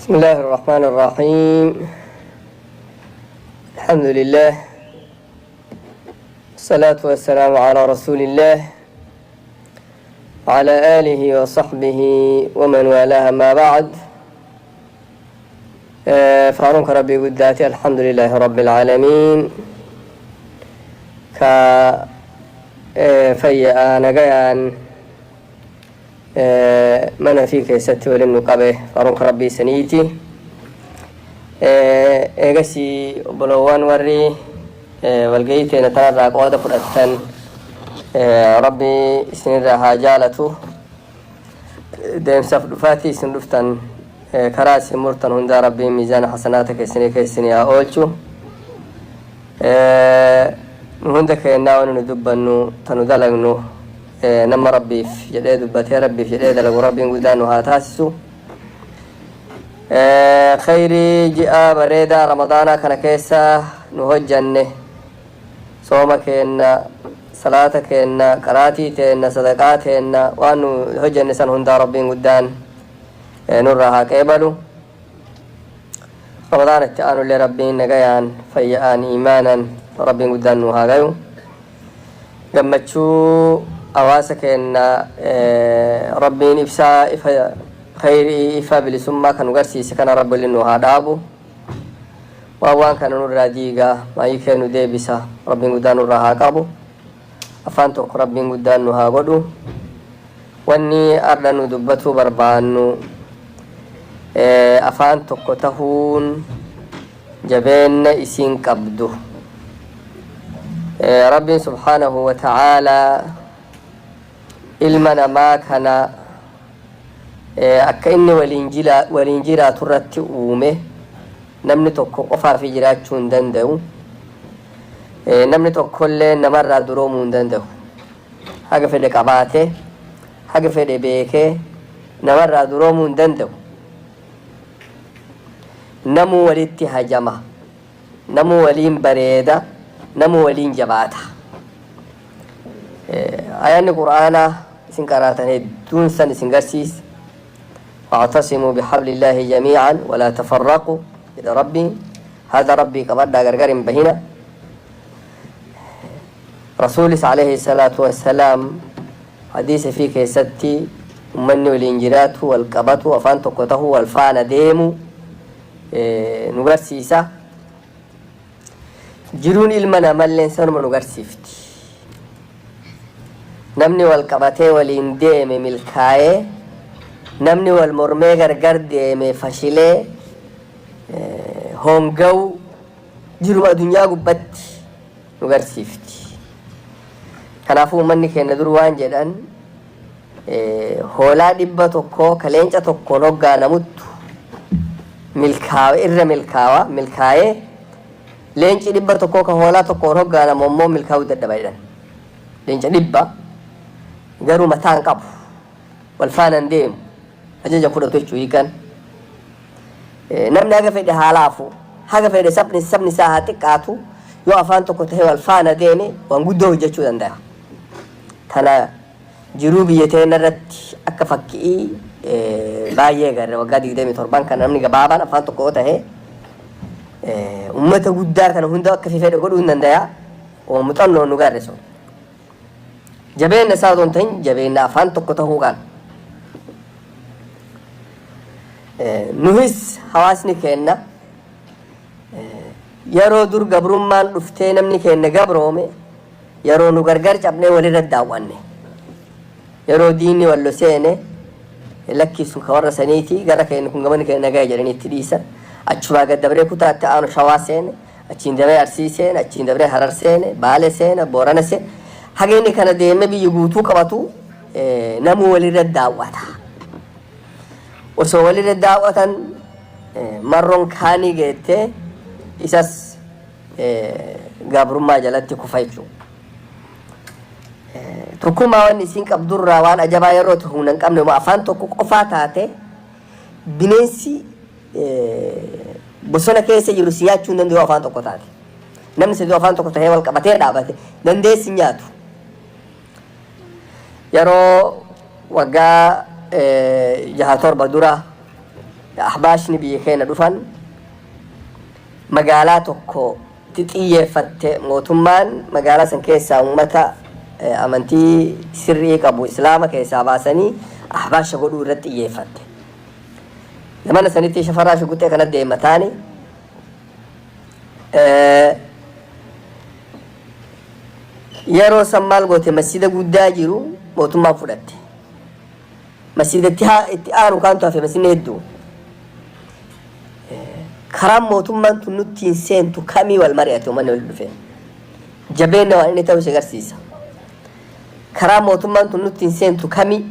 بسم الله الرحمن الرحيم. الحمد لله، والصلاة والسلام على رسول الله وعلى آله وصحبه ومن والاه، ما بعد. Faaruun Rabbii guddaati. الحمد لله رب العالمين ka fayyaa nagayaan mana fi keessatti waliin nu qabe, faaruun Rabbii saniiti. Eegasii obbolowwan warri walgahii teena tanarraa qooda fudhattan, Rabbi isinirraa haa jaalatu. Deemsaaf dhufaatii isin dhuftan, karaa isin murtan hundaa Rabbiin miizaana hasanaata keessanii keessanii haa oolchu. Nu hunda keennaa wani nu dubbannu tanu dalagnu nama Rabbiif jedhee dubbatee Rabbiif jedhee dalagu Rabbiin guddaan nu haa taasisu. Khayrii ji'a bareedaa Ramadaanaa kana keessa nu hojjanne, sooma keenna, salaata keenna, qaraatii teenna, sadaqaa teenna, waan nu hojjanne san hundaa Rabbiin guddaan nurraa haa qeebalu. Ramadaan itti aanullee Rabbiin nagayaan, fayya'aan, iimaanan Rabbiin guddaan nu haa gayu. Gammachuu hawaasa keenna Rabbiin ibsaa ifa khayrii, ifa bilisummaa kan nu garsiise kana Rabbi waliin nu haa dhaabu. Waan kana nurraa diigaa, maayii kee nu deebisa, Rabbiin guddaan nurraa haa qabu. Afaan tokko Rabbiin guddaan nu haa godhu. Wanni arda nu dubbatuu barbaannu, afaan tokko tahuun jabeenna isiin qabdu. Rabbiin سبحانه وتعالى ilma namaa kana akka inni waliin jiraatu irratti uume. Namni tokko qofaaf jiraachuu hin danda'u. Namni tokkollee namarraa duroomuu hin danda'u. Haga fedhe qabaate, haga fedhe beekee, namarraa duroomuu hin danda'u. Namuu walitti hajama, namuu waliin bareeda, namuu waliin jabaata. Ayaanni Qur'aanaa isin qaraatan hedduun san isin garsiisa. واعتصموا بحبل الله جميعا ولا تفرقوا jedha Rabbi. Hada Rabbii qabadhaa, gargar hin bahina. Rasuulis عليه الصلاة والسلام hadiisa fi keessatti ummanni waliin jiraatu, wal qabatu, afaan tokko tahuu, wal faana deemu nu garsiisa. Jiruun ilma namalleen sanuma nu garsiifti. Namni wal qabatee waliin deeme milkaa'ee, namni wal mormee gargar deeme fashilee hongawu jiruma addunyaa gubbatti nu garsiifti. Kanaafuu uummanni keenya dur waan jedhan, hoolaa 100 ka leenca tokkoon hoggaanamuttu milkaawe, irra milkaawa, milkaa'ee leenci 100 ka hoolaa tokkoon hoggaanamu ammoo milkaa'uu dadhaba jedhan. Leenca 100 garuu mataan qabu, wal faanaan deemu, ajaja fudhatu jechuu hiikan. Namni haga fedhe haa laafu, haga fedhe sabni isaa haa xiqqaatu, yoo afaan tokko tahee wal faana deeme waan guddoo hojjechuu danda'a. Tana jiruu biyya teenya irratti akka fakkii baay'ee garre. Waggaa 27 kan namni gabaabaan afaan tokko tahee ummata guddaa kana hunda akka fedhe godhuu hin danda'a. Muuxannoo nu garre sun. Jabeenya isaa otoo hin ta'in jabeenya afaan tokko tahuu qaba. Nuhis hawaasni keenya yeroo dur gabrummaan dhuftee namni keenya gabroome, yeroo nu gargar cabnee walirra daawwanne, yeroo diinni wallo seene, lakkii sun ka warra saniiti, gara keenya kun gamanni keenya nagaa jedhanii itti dhiisan. Achumaa gad dabree kutaatti aanu Shawaa seene, achiin dabree Arsii seene, achiin dabree Harar seene, Baale seene, Boorana seene. Haga inni kana deemee biyya guutuu qabatu namuu walirra daawwata. Osoo walirra daawwatan marroon kaanii geettee isas gabrummaa jalatti kufa jechuudha. Tokkummaa wanni isiin qabdurraa waan ajabaa yeroo ta'u humna hin qabne afaan tokko qofaa taate, bineensi bosona keessa jiru si nyaachuu hin danda'u afaan tokko taate. Namni sadii afaan tokko tahee wal qabatee dhaabate dandeessi nyaatu. Yeroo waggaa 6 7 dura Ahbaashni biyya keenya dhufan, magaalaa tokko itti xiyyeeffatte mootummaan. Magaalaa san keessaa uummata amantii sirrii qabu, Islaama keessaa baasanii Ahbaasha godhuu irratti xiyyeeffatte. Zamana sanitti Shafarraa Shuguxee kana deemataani yeroo san maal goote? Masjida guddaa jiru mootummaan fudhatte. Masjida itti aanu kaantu hafe. Masjidni hedduu. Karaan mootummaan tun nutti hin seentu kamii? Wal mari'ate uummanni wal dhufe. Jabeenya waan inni ta'u si agarsiisa. Karaa mootummaan tun nutti hin seentu kamii?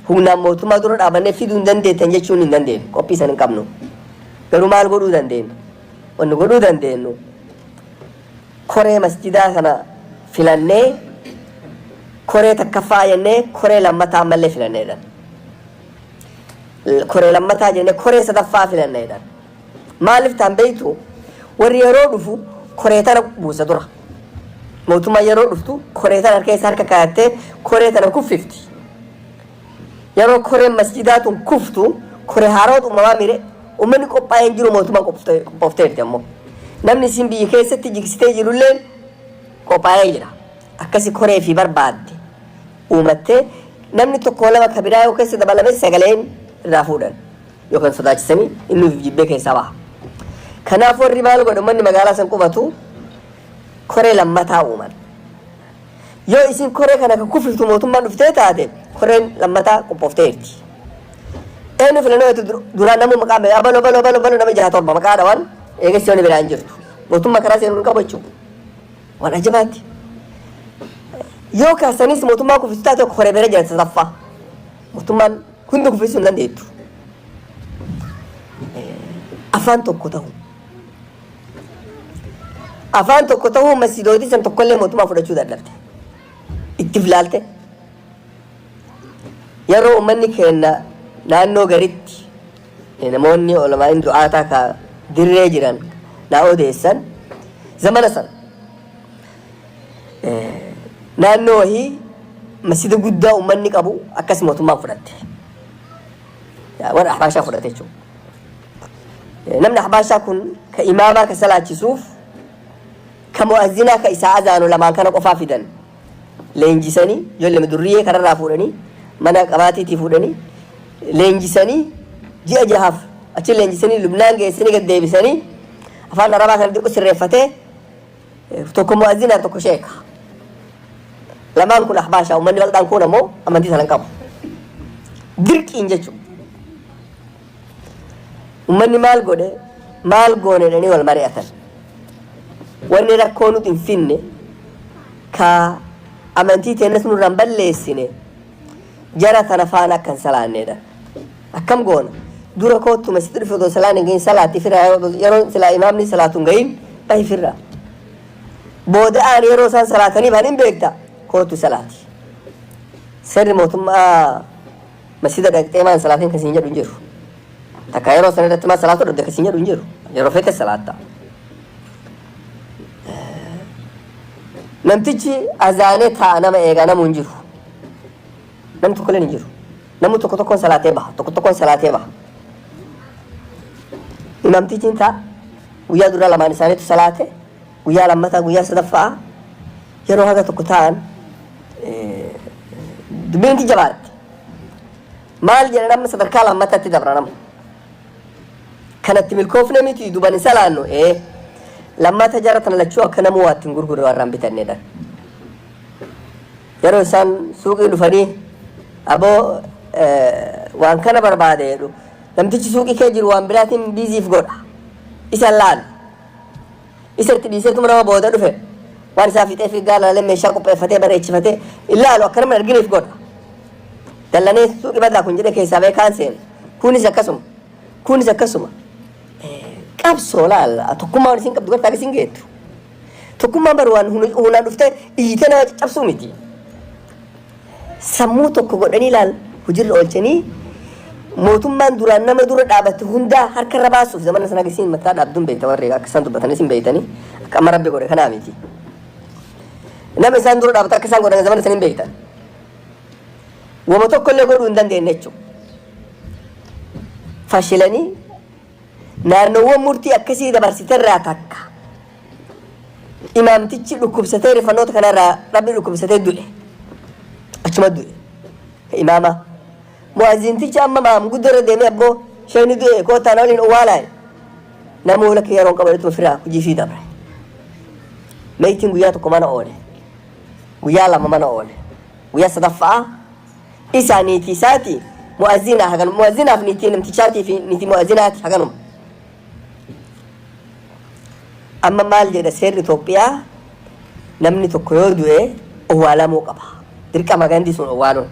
Humnaan mootummaa dura dhaabannee fiduu hin dandeettan jechuun hin dandeenyu. Qophii san hin qabnu. Garuu maal godhuu dandeenyu? Wanni godhuu dandeenyu, koree masjidaa kana filannee, koree takkaffaa jennee, koree lammataa ammallee filanneedha. Koree lammataa jennee, koree sadaffaa filanneedha. Maaliif ta'an beektu? Warri yeroo dhufu koree tana buusa dura. Mootummaan yeroo dhuftu koree tana keessa harka kaayattee koree tana kuffifti. Yeroo koreen masjidaa tun kuftu, koree haarawatu uumamaa mire. Uummanni qophaa'ee hin jiru, mootummaan qophoofteerti ammoo. Namni isin biyya keessatti jigsitee jirulleen qophaa'ee jira. Akkasi koree fi barbaadde uumattee, namni tokko lama ka biraa yoo keessa dabalame sagaleen irraa fuudhan yookaan sodaachisanii inni ofiif jibbee keessaa baha. Kanaaf warri maal godhe? Uummanni magaalaa san qubatu koree lammataa uuman. Yoo isin koree kana kan kuffiftu mootummaan dhuftee taate, koreen lammataa qophoofteerti. Eenyu filannoo eetu duraan namuu maqaa mee abaloo abaloo abaloo abaloo, nama jaha torba maqaa dhawan. Eegas yoonni biraan jirtu. Mootummaa karaa seenuu hin qabu jechuudha. Waan ajabaati. Yoo kaasanis mootummaa kuffistu taate, koree bira jira sadaffaa. Mootummaan hundi kuffisuu hin dandeettu. Afaan tokko ta'u. Afaan tokko ta'uu masjidootii san tokkollee mootummaa fudhachuu dadhabde. Itti filaalte. Yeroo uummanni keenya naannoo garitti namoonni olamaa'in du'aataa ka dirree jiran naa odeessan, zamana san naannoo wahii masjida guddaa uummanni qabu akkas mootummaan fudhatte. Warra Ahbaashaa fudhate jechuudha. Namni Ahbaashaa kun ka imaamaa ka salaachisuuf, ka mu'azzinaa ka isaa azaanu, lamaan kana qofaa fidan. Leenjisanii ijoollee durriyyee kararraa fuudhanii, mana qabaatiitii fuudhanii, leenjisanii, ji'a 6f achi leenjisanii, Lubnaan geessanii gad deebisanii, afaan Arabaa kana xiqqoo sirreeffatee, tokko mu'azzinaa, tokko sheeka. Lamaan kun Ahbaashaa, uummanni bal'aan kun ammoo amantii sana hin qabu. Dirqiin jechuudha. Uummanni maal godhe? Maal goone jedhanii wal mari'atan. Wanni rakkoo nuti hin finne, ka amantii teennas nurraan balleessine, jara tana faana akka hin salaanneedha. Akkam goona? Dura koottuma sitti dhufe otoo salaan hin gahin salaatti firraa, yeroo silaa imaamni salaatu hin gahin bahi firraa. Booda'aan yeroo isaan salaatanii bahan hin beekta, kootu salaati. Seerri mootummaa masjida dhaqxee maan salaatiin kan siin jedhu hin jiru. Takka yeroo sana irratti maal salaatu dhabde kan siin jedhu hin jiru. Yeroo feete salaatta. Namtichi azaanee taa'a, nama eegaa, namuu hin jiru. Namni tokko illee hin jiru. Namni tokko tokkoon salaatee baha. Tokko tokkoon salaatee baha. Imaamtichi hin ta'a. Guyyaa duraa lamaan isaaniitu salaate. Guyyaa lammataa, guyyaa sadaffaa yeroo haga tokko ta'an dubbiin itti jabaatte. Maal jedhan? Amma sadarkaa lammataatti dabra nama. Kanatti milkoofne miti, duban hin salaannu. Ee, lammata jara tana lachuu akka namuu waa ittiin gurgurre warraan bitanneedha. Yeroo isaan suuqii dhufanii, "Aboo, waan kana barbaade," jedhu, namtichi suuqii kee jiru waan biraatiin biiziif godha. Isa laalu. Isa itti dhiiseetuma nama booda dhufe waan isaa fixee fi gaalaalee meeshaa qopheeffatee bareechifatee ilaalu akka nama hin argineef godha. Dallanee suuqii badaa kun jedhee keessaa bahee kaan seene. Kunis akkasuma. Kunis akkasuma. Qabsoo laalla, tokkummaan isin qabdu gartaa isin geettu. Tokkummaan baru waan humnaan dhuftee iyyitee nama caccabsuu miti. Sammuu tokko godhanii ilaal hojiirra oolchanii, mootummaan duraan nama dura dhaabatte hundaa harka irra baasuuf zamana sana gisiin mataa dhaabduun beekta, warri akka isaan dubbatanii isin beektanii akka amma Rabbi godhe kanaa miti. Nama isaan dura dhaabbate akka isaan godhan zamana sana hin beektan. Wama tokko illee godhuu hin dandeenye jechuudha. fashilanii naannoowwan murtii akkasii dabarsiterraa takka imaamtichi dhukkubsatee rifannoota kanarraa rabbi dhukkubsatee du'e. Achuma du'e. Imaama. Mu'azzintichi amma maamguddoo irra deemee abboo sheekni du'e koottaa na waliin owwaalaa. Namuu lakki yeroon qabu jedhetu firaa hojii fi dabre. Meeytiin guyyaa tokko mana oole. Guyyaa 2 mana oole. Guyyaa sadaffaa isaa niitii isaati mu'azzinaa haganuma. Mu'azzinaaf niitii namtichaatii fi niitii mu'azzinaati haganuma. Amma maal jedha seerri Itoophiyaa namni tokko yoo du'e owwaalamuu qaba. Dirqama gandi sun owwaaluun.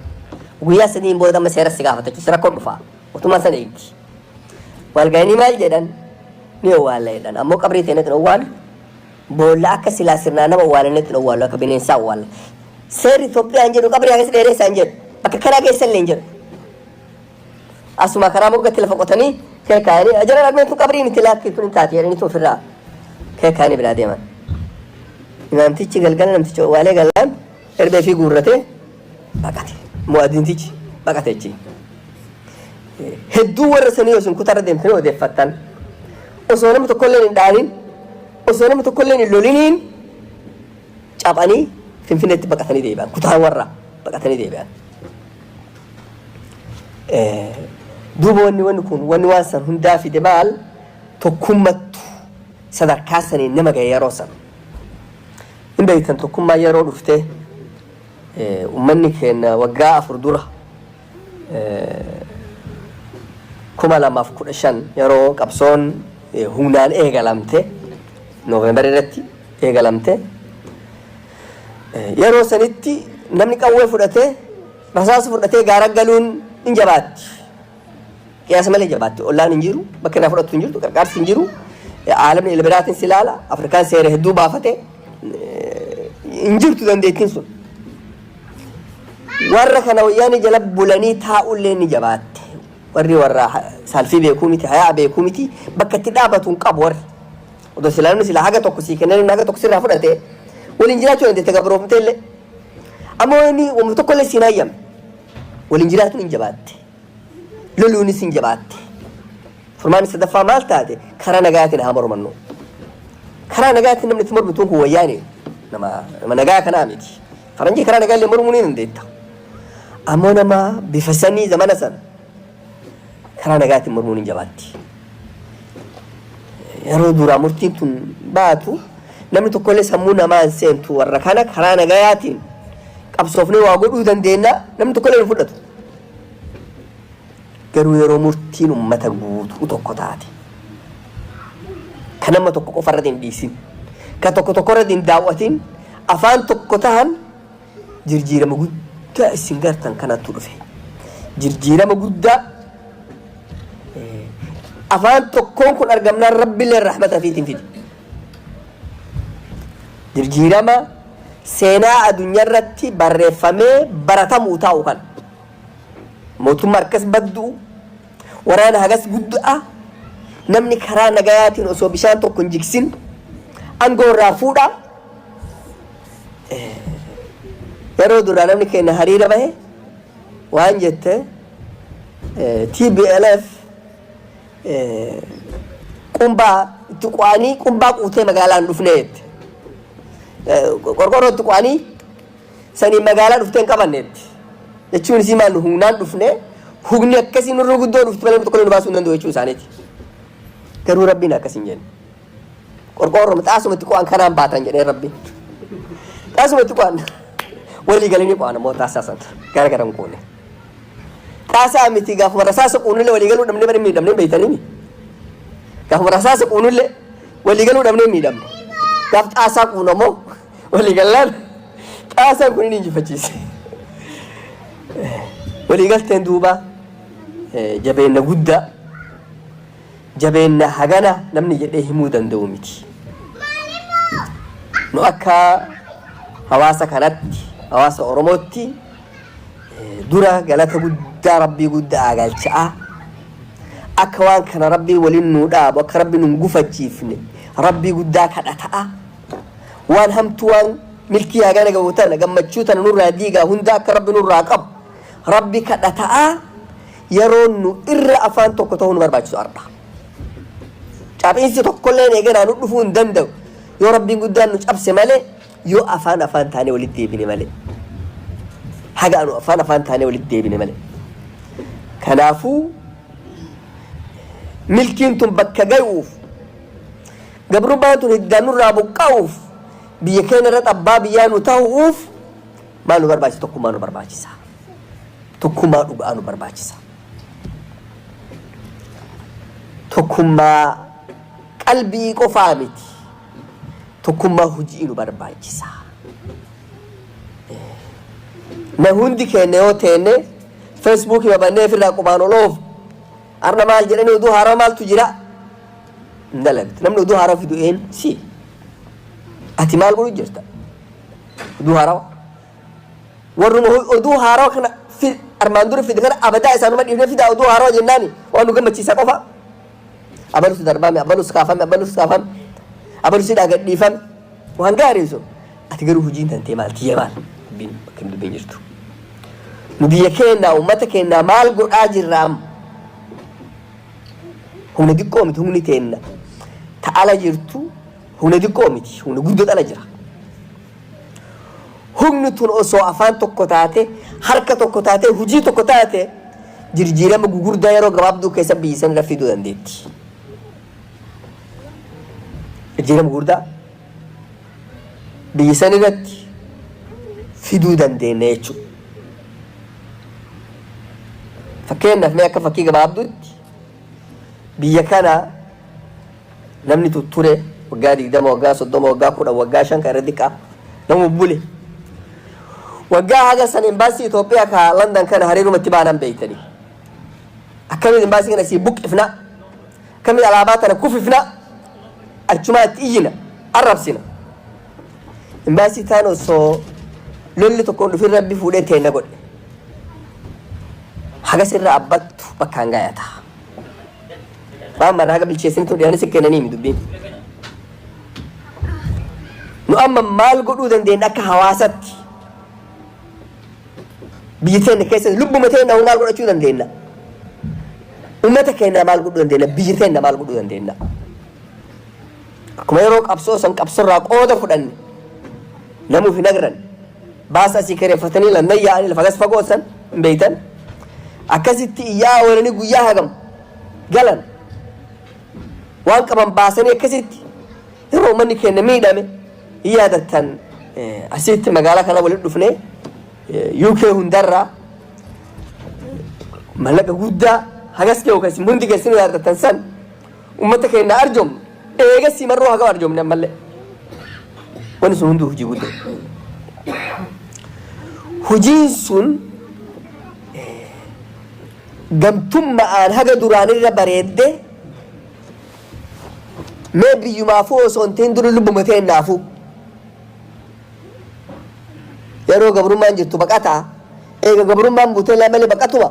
Guyyaa sadiin booda amma seera si gaafata jechuun rakkoon dhufa. Mootummaan sana eegdi. Walga'anii maal jedhan ni owwaalla jedhan. Ammoo qabrii teenyatti hin owwaalu. Boolla akka silaa sirnaa nama owwaalanitti hin owwaalu akka bineensaa owwaalla. Seerri Itoophiyaa hin jedhu qabrii hagas dheeressaa hin jedhu. Bakka kanaa keessa illee hin jedhu. Asuma karaa moggatti lafa qotanii kee kaayanii jara dhaqneen tun qabrii miti laakki tun hin taate jedhanii ofirraa kee kaayanii biraa deeman. Imaamtichi galgala namticha owwaalee galaan erbee fi guurratee baqate. Mu'adintichi baqate jechi. Hedduu warra sanii osoo kutarra deemtanii odeeffattan osoo nama tokkolleen hin dhaanin osoo nama tokkolleen hin loliniin caphanii Finfinneetti baqatanii deebi'an. Kutaan warra baqatanii deebi'an. Duuba wanni wanni kun wanni waan san hundaa fide maal tokkummattu sadarkaa saniin nama gahe yeroo san. Hin beektan tokkummaa yeroo dhufte ummanni keenya waggaa 4 dura 2015 yeroo qabsoon humnaan eegalamte Noovembar irratti eegalamte yeroo sanitti namni qawwee fudhatee rasaasa fudhatee gaara galuun hin jabaatti. Qiyaasa malee jabaatti. Ollaan hin jiru, bakka irraa fudhattu hin jirtu, qarqaarsi hin jiru. Aalamni ila biraatiin si ilaala. Afrikaan seera hedduu baafate. Hin jirtu dandeettiin sun. Warra kana wayyaanee jala bulanii taa'ullee ni jabaatte. Warri warra saalfii beekuu miti, hayaa beekuu miti, bakka itti dhaabatu hin qabu warri. Odoo silaa namni silaa haga tokko sii kennee namni haga tokko sirraa fudhate waliin jiraachuu dandeette gabroomtee illee. Amma wanni wamma tokko illee siin hayyamne. Waliin jiraatuun hin jabaatte. Loluunis hin jabaatte. Furmaanni sadaffaa maal taate? Karaa nagaatiin haa mormannu. Karaa nagaatiin namni itti mormituun kun wayyaane nama nama nagaa kanaa miti. Faranjii karaa nagaa illee mormuu ni dandeetta. Ammoo nama bifa sanii zamana sana karaa nagaatiin mormuun hin jabaatti. Yeroo duraa murtiin tun baatu namni tokkollee sammuu namaa hin seentu warra kana karaa nagayaatiin qabsoofnee waa godhuu dandeenya namni tokkollee hin fudhatu. Garuu yeroo murtiin ummata guutuu tokko taate ka nama tokko qofa irratti hin dhiisin ka tokko tokko irratti hin daawwatin afaan tokko tahan jirjiirama guddaa isin gartan kanattu dhufe. Jirjiirama guddaa afaan tokkoon kun argamnaan rabbillee rahmata ofiitiin fide. Jirjiirama seenaa addunyaa irratti barreeffamee baratamuu taa'u kana. Mootummaa akkas baddu'u, waraana hagas guddaa, namni karaa nagayaatiin osoo bishaan tokko hin jigsin aangoo irraa fuudha. Yeroo duraa namni keenya hariira bahe waan jette TBLF qumbaa itti qu'anii qumbaa quutee magaalaan dhufnee jette. Qorqorroo itti qu'anii saniin magaalaa dhuftee hin qabanneetti. Jechuun isii maal nu humnaan dhufnee humni akkasii nurra guddoo dhufti malee tokko nu baasuu hin danda'u jechuu isaaniiti. Garuu rabbiin akkas hin jenne. Qorqoorroo xaasuma itti qo'an kanaan baatan jedhee rabbiin. Xaasuma itti qo'an walii galanii qo'an ammoo xaasaa sana gara gara hin qoone. Xaasaa miti gaafuma rasaasa quunullee walii galuu dhabnee bari miidhamnee beeytanii. Gaafuma rasaasa quunullee walii galuu dhabnee miidhamne. Gaaf xaasaa quunu ammoo Walii gallaan xaasaan kun inni injifachiise. Walii galteen duuba jabeenna guddaa jabeenna hagana namni jedhee himuu danda'u miti. Nu akka hawaasa kanatti hawaasa Oromootti dura galata guddaa rabbii guddaa galcha'a. Akka waan kana rabbii waliin nuu dhaabu akka rabbi nun gufachiifne rabbii guddaa kadhata'a. Waan hamtuu waan milkii hagana gahu tana gammachuu tana nurraa diigaa hunda akka rabbi nurraa qabu rabbi kadhata'aa. Yeroon nu irra afaan tokko ta'uu nu barbaachisu ardha. Caphiinsi tokkolleen eeganaa nu dhufuu hin danda'u. Yoo Rabbiin guddaan nu cabse malee, yoo afaan afaan taanee walitti deebine malee. Haga anu afaan afaan taanee walitti deebine malee. Kanaafuu milkiin tun bakka gayuuf, gabrummaan tun hiddaan nurraa buqqa'uuf, biyya keenya irratti abbaa biyyaa nu ta'uuf maal nu barbaachisa? Tokkummaa nu barbaachisa. Tokkummaa dhugaa nu barbaachisa. Tokkummaa qalbii qofaa miti. Tokkummaa hojii nu barbaachisa. Na hundi keenya yoo teenne Feesbuukii babannee ofirraa qubaan ol oofu. Arna maal jedhanii, oduu haaraa maaltu jira? Hin dalagdu. Namni oduu haaraa fidu een si. Ati maal godhu jirta? Oduu haaraa. Warruma oduu haaraa kana armaan dura fide kana abadaa isaanuma dhiifnee fidaa oduu haaraa jennaani waan nu gammachiisa qofa. Abalus darbame, abalus kaafame, abalus kaafame, abalus hidhaa gadhiifame. Waan gaarii sun. Ati garuu hojiin tantee maal, tiyya maal? Dubbiin bakka dubbiin jirtu. Nu biyya keenyaa, uummata keenyaa maal godhaa jirra amma? Humna xiqqoo miti humni teenna. Ta ala jirtu humna xiqqoo miti, humna guddoo ala jira. Humni tun osoo afaan tokko taate, harka tokko taate, hojii tokko taate, jijjiirama gugurdaa yeroo gabaabduu keessa biyya san irra fiduu dandeetti. Jijjiirama gugurdaa biyya san irratti fiduu dandeenya jechuudha. Fakkeenyaaf, mee akka fakkii gabaabduutti, biyya kana namni tutture waggaa 20, waggaa 30, waggaa 10, waggaa 5 kan irra xiqqaa nama bule. Waggaa haga san imbaasii Itoophiyaa ka London kana hariirumatti baanan beektanii. Akkamiin imbaasii kana sii buqqifna? Akkamiin alaabaa tana kufifna? Achumaa itti iyyina, arrabsina. Imbaasii taan osoo lolli tokko hin dhufin Rabbi fuudhee teenna godhe. Hagas irra abbattu bakkaan gayata. Waan marraa haga bilcheessinitu dhiyaanii si kennanii himi dubbiin. Nu amma maal godhuu dandeenya akka hawaasatti? Biyya teenya keessatti lubbuma teenya maal godhachuu dandeenya? Uummata keenya maal godhuu dandeenya? Biyya teenya maal godhuu dandeenya? Akkuma yeroo qabsoo san qabsoorraa qooda fudhanne, namuuf hin agran. Baasa asii kireeffatanii lannan yaa'anii lafa gas fagoo san hin beektan. Akkasitti iyyaa oolanii guyyaa hagam galan. Waan qaban baasanii akkasitti yeroo uummanni keenya miidhame hin yaadattan, asitti magaalaa kana walitti dhufnee UK hundarraa mallaqa guddaa hagas gahu kan hundi keessan yaadattan san uummata keenya arjoomne. Eegasii marroo hagam arjoomne ammallee. Wanni sun hunduu hojii guddoo. Hojiin sun gamtummaan haga duraanirra bareedde, mee biyyumaafuu osoo hin ta'in dura lubbuma teennaafuu. Yeroo gabrummaan jirtu baqataa, eega gabrummaan buutee malee baqatuma.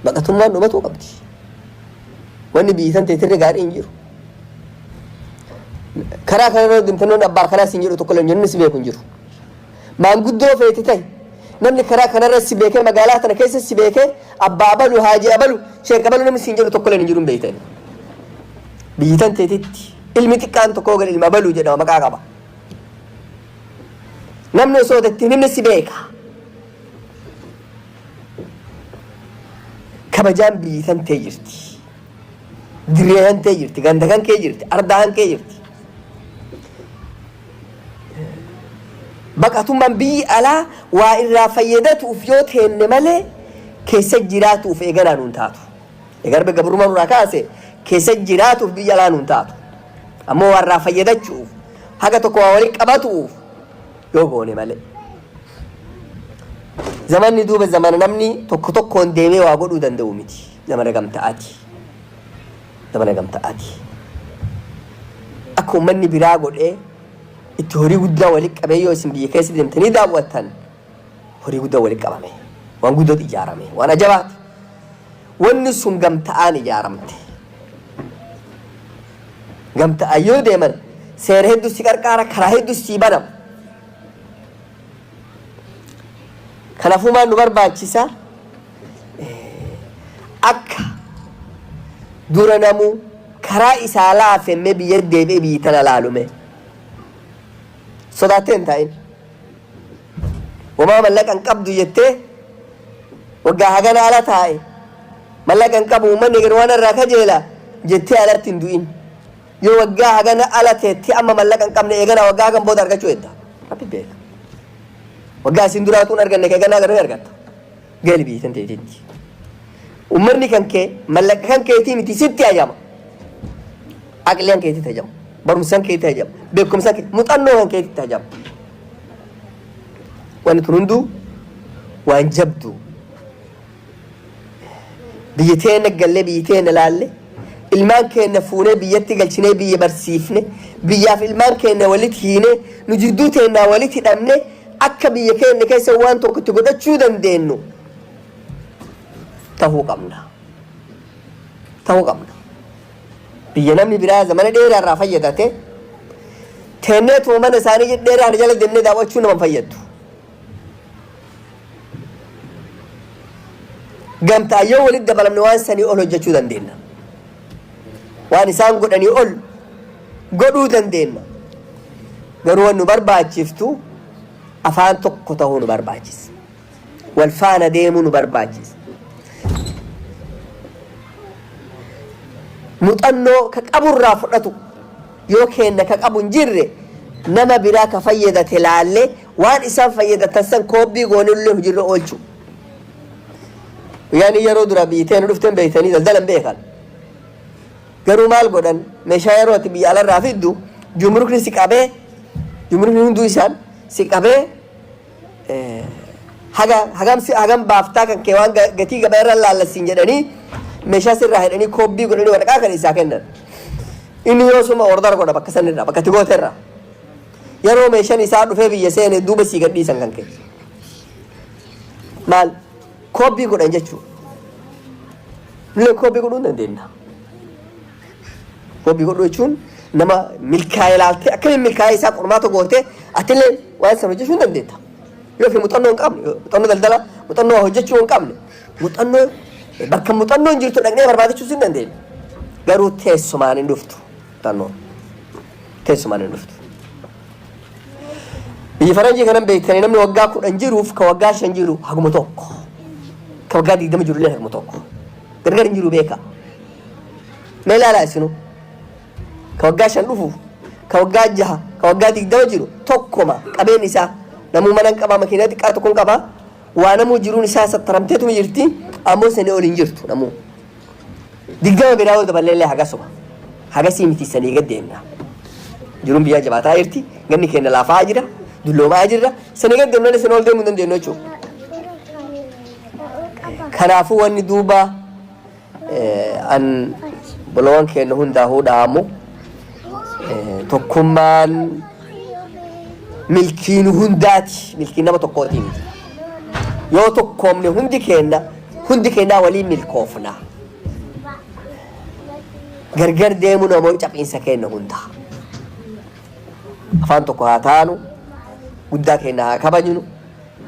Baqatummaan dhumatuu qabdi. Wanni biyyi san teetirra gaarii hin jiru. Karaa kana irra deemtan namni abbaa kanaa siin jedhu tokko illee hin jiru, namni si beeku hin jiru. Maanguddoo feete ta'e, namni karaa kanarra si beekee, magaalaa tana keessa si beekee, abbaa abalu, haajii abalu, sheek abalu namni siin jedhu tokko illee hin jiru, hin beektan. Biyyi tan teetitti ilmi xiqqaan tokko gad ilma abaluu jedhama, maqaa qaba. Namni osoo itti hin himne si beeka. Kabajaan biyyi tan tee jirti. Dirree kan tee jirti, ganda kan kee jirti, ardaa kan kee jirti. Baqatummaan biyyi alaa waa irraa fayyadatuuf yoo teenne malee keessa jiraatuuf eeganaa nuun taatu. Egaa Rabbi gabrummaa nurraa kaase, keessa jiraatuuf biyya alaa nuun taatu. Ammoo waa irraa fayyadachuuf, haga tokko waa walitti qabatuuf yoo goone malee. Zamanni duuba zamana namni tokko tokkoon deemee waa godhuu danda'u miti. Zamana gamta'aati. Zamana gamta'aati. Akka uummanni biraa godhee itti horii guddaa walitti qabee, yoo isin biyya keessa deemtanii daawwattan, horii guddaa walitti qabame. Waan guddootu ijaarame. Waan ajabaati. Wanni sun gamta'aan ijaaramte. Gamta'aan yoo deeman seera hedduu si qarqaara, karaa hedduu si banama. Kanaafuu maal nu barbaachisa? Akka dura namuu karaa isaa laafemme biyya deebi'ee biyyi tana laalume. Sodaattee hin taa'in. Homaa mallaqa hin qabdu jettee waggaa hagana ala taa'e mallaqa hin qabu uummanni eger waan irraa kajeela jettee alatti hin du'in. Yoo waggaa hagana ala teettee amma mallaqa hin qabne eeganaa waggaa hagam booda argachuu hedda. Rabbi beeka. Waggaa isin duraatuu hin arganne eeganaa garuu argatta. Gali biyya tan teetitti. Uummanni kan kee mallaqa kan keetii miti sitti hajama. Aqli kan keetitti hajama. Barumsa kan keetitti hajama. Beekumsa kan muuxannoo kan keetitti hajama. Wanni tun hunduu waan jabdu. Biyya teenya gallee biyya teenya laalle ilmaan keenya fuunee biyyatti galchinee biyya barsiifne biyyaaf ilmaan keenya walitti hiine nu jidduu teennaa walitti hidhamne akka biyya keenya keessa waan tokko itti godhachuu dandeenyu tahuu qabna. Tahuu qabna. Biyya namni biraa zamana dheeraa irraa fayyadate teenneetuma mana isaanii dheeraa kana jala deemnee daawwachuu nama hin fayyaddu. Gamtaan yoo walitti dabalamne waan sanii ol hojjechuu dandeenya. Waan isaan godhanii ol godhuu dandeenya. Garuu waan nu barbaachiftu afaan tokko ta'uu nu barbaachisa. Wal faana deemuu nu barbaachisa. Muuxannoo ka qaburraa fudhatu yoo keenna ka qabu hin jirre nama biraa ka fayyadate laallee waan isaan fayyadatan san koobbii goonellee hojiirra oolchu. Guyyaan yeroo dura biyyi teenu dhufteen beektanii daldalan beekan. Garuu maal godhan meeshaa yeroo ati biyya alarraa fiddu jumrukni si qabee jumrukni hunduu isaan si qabee haga hagam si hagam baaftaa kan kee waan gatii gabaa irra laallasiin jedhanii meeshaa sirraa hidhanii koobbii godhanii waraqaa kan isaa kennan. Inni yoo suma order godha bakka sanirraa bakka itti gooterraa. Yeroo meeshaan isaa dhufee biyya seene duuba sii gadhiisan kan kee. Maal koobbii godhan jechuudha. Nullee koobbii godhuu hin dandeenya. Koobbii godhuu jechuun nama milkaa'ee ilaaltee akkamiin milkaa'ee isaa qormaata gootee atillee waan sana hojjechuu hin dandeetta. Yoo fi muuxannoo hin qabne muuxannoo daldalaa muuxannoo waa hojjechuu hin qabne muuxannoo bakka muuxannoon jirtu dhaqnee barbaadachuus hin dandeenya. Garuu teessumaan hin dhuftu muuxannoon. Teessumaan hin dhuftu. Biyya faranjii kanan beektanii namni waggaa 10 jiruuf ka waggaa 5 jiru haguma tokko. Ka waggaa 20 jiru illee haguma tokko. Gargar hin jiru beeka. Mee ilaalaa isinuu. Ka waggaa 5 dhufuuf, ka waggaa 6, ka waggaa 20 jiru tokkoma qabeenyi isaa. Namuu mana hin qabaa, makiinaa xiqqaa tokko hin qabaa. Waa namuu jiruun isaa sattaramteetuma jirti. Ammoo sanii ol hin jirtu namuu. 20 biraa yoo daballee illee hagasuma. Hagasii miti sanii gad deemna. Jiruun biyyaa jabaataa jirti. Ganni keenya laafaa jira. Dulloomaa jirra. Sanii gad deemna illee sanii ol deemuu hin dandeenyu jechuudha. Kanaafuu wanni duuba an bolowan keenya hundaahuu dhaamu tokkummaan milkiin hundaati. Milkiin nama tokkootii miti. Yoo tokkoomne hundi keenya hundi keenyaa waliin milkoofna. Gargar deemuun ammoo caphiinsa keenya hundaa. Afaan tokko haa taanu, guddaa keenya haa kabajnu,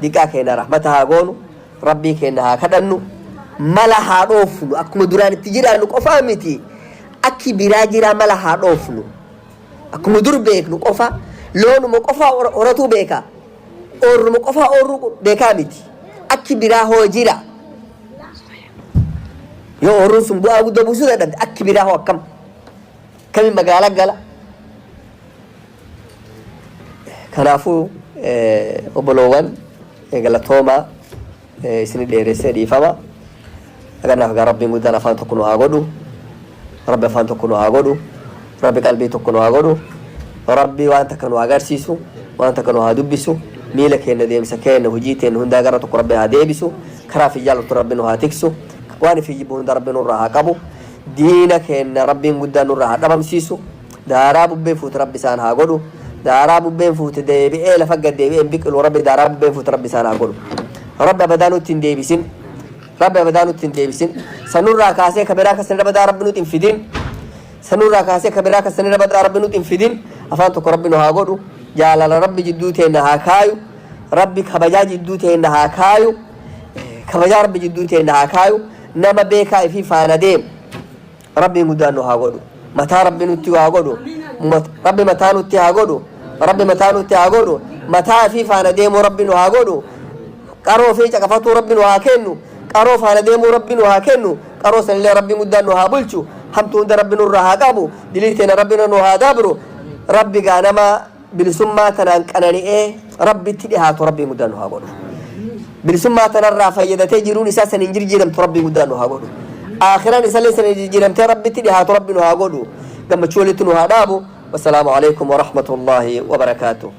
diqaa keenya rahmata haa goonu, Rabbii keenya haa kadhannu, mala haa dhoofnu, akkuma duraan itti jiraannu qofaa miti, akki biraa jiraa mala haa dhoofnu. Akkuma dur beeknu qofa, loonuma qofaa horatuu beeka, oorruma qofaa oorruu beekaa miti. Akki biraa hoo jira. Yoo oorruun sun bu'aa guddoo buusuu dadhabde akki biraa hoo akkam? Kamiin magaalaa gala? Kanaafuu obboloowwan galatoomaa isin dheeressee dhiifama. Kanaaf egaa Rabbiin guddaan afaan tokko nu haa godhu. Rabbi afaan tokko nu haa godhu. Rabbi qalbii tokko nu haa godhu. Rabbi waan takka nu haa agarsiisu. Waan takka nu haa dubbisu. Miila keenya deemsa keenya hojii teenya hundaa gara tokko Rabbi haa deebisu. Karaa fi jaallattu Rabbi nu haa tiksu. Waan fi jibbu hunda Rabbi nurraa haa qabu. Diina keenya Rabbiin guddaan nurraa haa dhabamsiisu. Daaraa bubbee fuute Rabbi isaan haa godhu. Daaraa bubbeen fuute deebi'ee lafa gad deebi'ee hin biqilu Rabbi daaraa bubbeen fuute Rabbi isaan haa godhu. Rabbi abadaa nutti hin deebisin. Rabbi abadaa nutti hin deebisin. Sanurraa kaasee ka biraa kasan abadaa Rabbi nutti hin fidin. Sanurraa kaasee ka biraa kasan abadaa Rabbi nutti hin fidin. Afaan tokko Rabbi nu haa godhu. Jaalala Rabbi jidduu teenna haa kaayu. Rabbi kabajaa jidduu teenna haa kaayu. Kabajaa Rabbi jidduu teenna haa kaayu. Nama beekaa ifii faana deemu Rabbiin guddaan nu haa godhu. Mataa Rabbi nutti haa godhu. Rabbi mataa nutti haa godhu. Rabbi mataa nutti haa godhu. Mataa ifii faana deemuu Rabbi nu haa godhu. Qaroo fi caqafatuu Rabbi nu haa kennu. Qaroo faana deemuu Rabbi nu haa kennu. Qaroo sanillee Rabbiin guddaan nu haa bulchu. Hamtuu hunda Rabbi nurraa haa qabu. Dilii teena Rabbi nu haa dabru. Rabbi gaa nama bilisummaa tanaan qanani'ee Rabbitti dhihaatu Rabbiin guddaan nu haa godhu. Bilisummaa tanarraa fayyadatee jiruun isaa saniin jirjiiramtu Rabbiin guddaan nu haa godhu. Aakhiraan isallee saniin jirjiiramtee Rabbitti dhihaatu Rabbi nu haa godhu. Gammachuu walitti nu haa dhaabu. Wassalaamu alaikum warahmatullaahi wabarakaatuh.